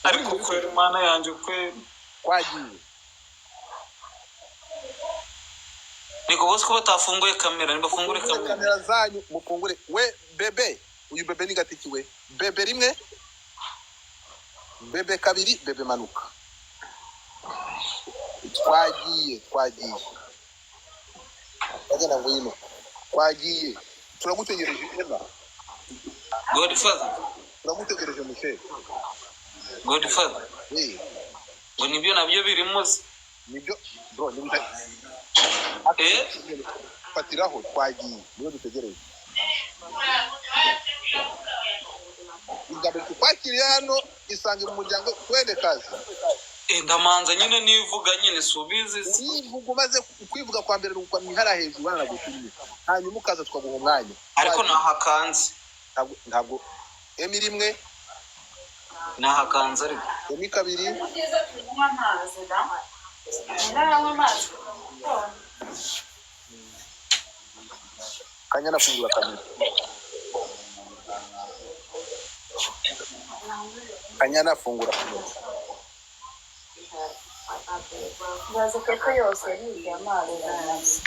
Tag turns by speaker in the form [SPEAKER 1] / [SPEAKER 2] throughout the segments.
[SPEAKER 1] Ariko kwera, Imana yanjye kwera.
[SPEAKER 2] Twagiye.
[SPEAKER 1] Niko bose ko batafunguye kamera, ntibafungure
[SPEAKER 2] mufungure
[SPEAKER 1] kamera.
[SPEAKER 2] Kamera zanyu mufungure. We bebe, uyu bebe ni gatiki. We bebe rimwe, bebe kabiri, bebe manuka. Twagiye, twagiye. Bagana, ngwino, twagiye, turagutegereje, Eva.
[SPEAKER 1] Godfather.
[SPEAKER 2] Turagutegereje, Michel.
[SPEAKER 1] Godfather.
[SPEAKER 2] Hey.
[SPEAKER 1] Ngo nibyo nabyo birimo se?
[SPEAKER 2] Nibyo bro, nibyo.
[SPEAKER 1] Eh.
[SPEAKER 2] Fatiraho, twagiye, niyo dutegereje. Ubwa mbere tukwakiriye hano, isange mu muryango, twende kazi.
[SPEAKER 1] Eh, ndamanza nyine nivuga nyine, subizi se?
[SPEAKER 2] Urivuga, umaze kwivuga kwa mbere ukwa mwihara hejuru baranagutumye, hanyuma ukaza tukaguha umwanya.
[SPEAKER 1] Ariko
[SPEAKER 2] Twagiye.
[SPEAKER 1] Nahakanze.
[SPEAKER 2] Ntabwo emi rimwe.
[SPEAKER 1] Nahakanze ariko.
[SPEAKER 2] Emi kabiri.
[SPEAKER 3] Byiza tunywa amazi da, ntaranywa amazi.
[SPEAKER 2] Kanyana, fungura kamera. Kanyana, fungura kamera.
[SPEAKER 3] Baza koko yose yariye amazi.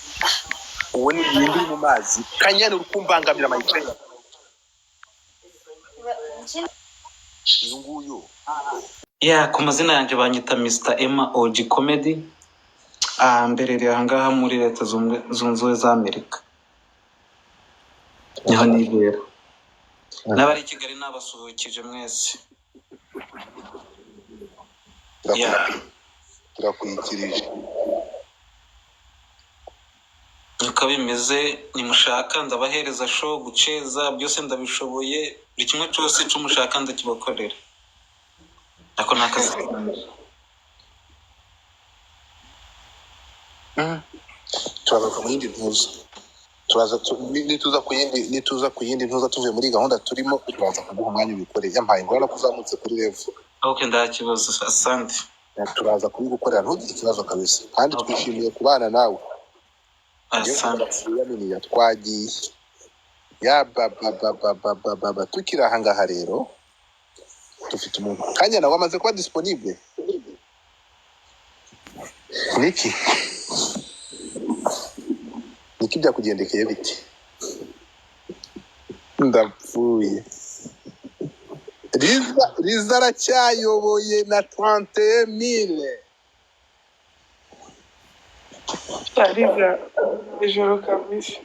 [SPEAKER 2] Uwo ni ninde uri mu mazi? Kanyana, uri kumbangamira mayicaye. Uyu nguyu.
[SPEAKER 1] Ya, ku mazina yanjye banyita Mr Emma OG Comedy. Ah, mberereye ahangaha muri Leta Zunze Ubumwe za Amerika, niho nibera. N'abari i Kigali nabasuhukije mwese. Ya.
[SPEAKER 2] Turakwikirije.
[SPEAKER 1] Niko bimeze. Nimushaka ndabahereza show, guceza byose ndabishoboye, buri kimwe cyose icyo mushaka ndakibakorera. Ako ni akazi kanjye.
[SPEAKER 2] Turagaruka mu yindi ntuza, turaza nituza ku yindi ntuza, tuvuye muri gahunda turimo, turaza kuguha umwanya ubikore. Yampaye ingorane ko uzamutse kuri level.
[SPEAKER 1] Ok, nta kibazo, asante.
[SPEAKER 2] Turaza kubigukorera, ntugire ikibazo kabisa, kandi twishimiye kubana nawe.
[SPEAKER 1] Asante.
[SPEAKER 2] Yaminiya, twagiye. Ya ba ba ba ba ba ba ba, tukiri aha ngaha rero, dufite umuntu Kanyana wamaze kuba disponible. Niki niki, byakugendekeye bite? Ndapfuye. Riza, Riza aracyayoboye na 31 000.
[SPEAKER 4] Riza ijoro kabisa.